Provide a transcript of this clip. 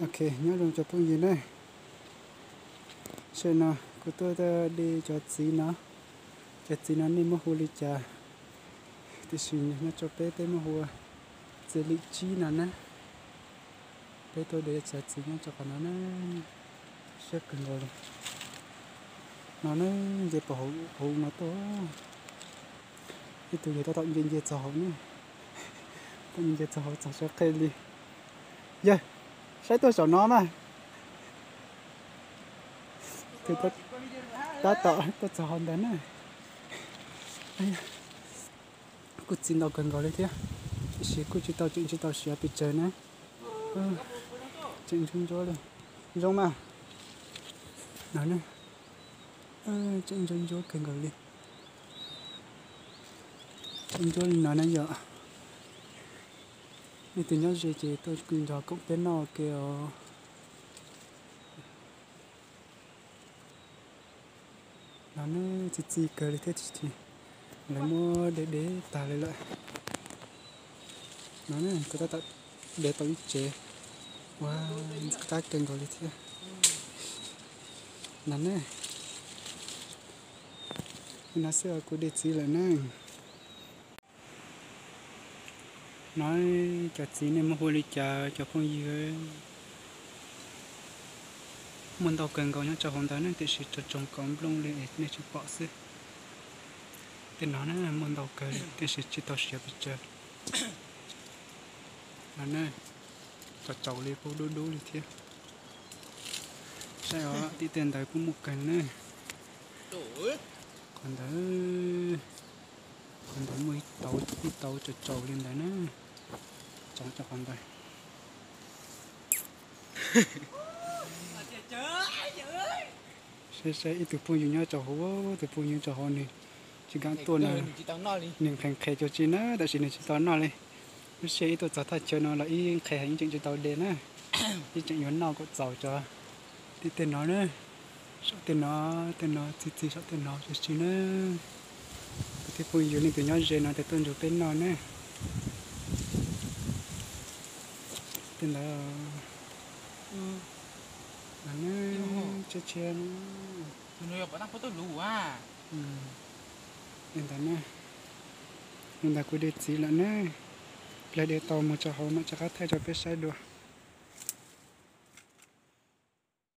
Ok, nyob zoo cov phooj ywg na, saib no, kuv tuaj de cov txiv no. Cov txiv no nej muab hu li cas? Tiam sis nyob rau peb, peb muab hu ua txiv lim tsib no na. Peb tuaj de cov txiv nyob rau qhov no na, siab kawg nkaus li. No na, nce puag hauv no tuaj. Ib tug yawg tab tom nce nce txog hauv na, tab tom nce nce txog hauv txog siab qhia li. Yawg, saib tuaj saum no mas. Tab tom tuaj txog hauv ntawd na. Kuj txiv ntau kawg nkaus li thiab, tiam sis kuj tsis tau, tseem tsis tau siav pes tsawg na. Tseem ntsuab ntsuab li. Zoo mas. No ne, tseem ntsuab ntsuab kawg nkaus li. Tseem ntsuab li no na yom. Nej tus nyob ze ces tuaj nrog koom peb noj ke os. No ne, txi txiv kawg li thiab, lawv muab de de tag li lawm. No ne, kuv tab tom de tau ib tsev. Ua, ntxim qab kawg nkaus li thiab. No ne, no xwb kuv de txiv lawm na. No cov txiv nej muab hu li cas cov phooj ywg? Muaj ntau kawg nkaus nyob rau hauv ntawd ne, tiam sis tsoom tsoom kaus nplooj li es nej tsis pom xwb. Tej no na muaj ntau kawg li tiam sis tsis tau siav pes tsawg. No ne, tsaus tsaus li, pub dub dub li thiab. Saib os, tim tej ntawd kuj muaj kawg na. Qhov ntawd, qhov ntawd muaj ib tauv, ib tauv tsaus tsaus li ntawd na. Tsoov rau qhov ntawd. Saib saib, ib tug phooj ywg nyob rau hauv, tus phooj ywg nyob rau hauv nws tsis kam tuaj na. Nws nqhis nqhis cuag tsi na, tab sis nws tsis tau noj li. Lub sij hawm ib tuaj txog thaj chaw no los ib nqhis heev, ib tseem tsis tau de na. Ib tseem yuav noj kom txaus cov tim tej no na. Saum tej no, tej no txi txiv saum tej no tsis tsis na. Kuv tej phooj ywg leej twg nyob ze no ces tuaj nrog peb noj na. Tej ntawd, tshiab tshiab. Li ntawd na, li ntawd kuv de txiv lawm na. Plig de tau mus rau hauv mam rov qab thaij rau peb saib dua.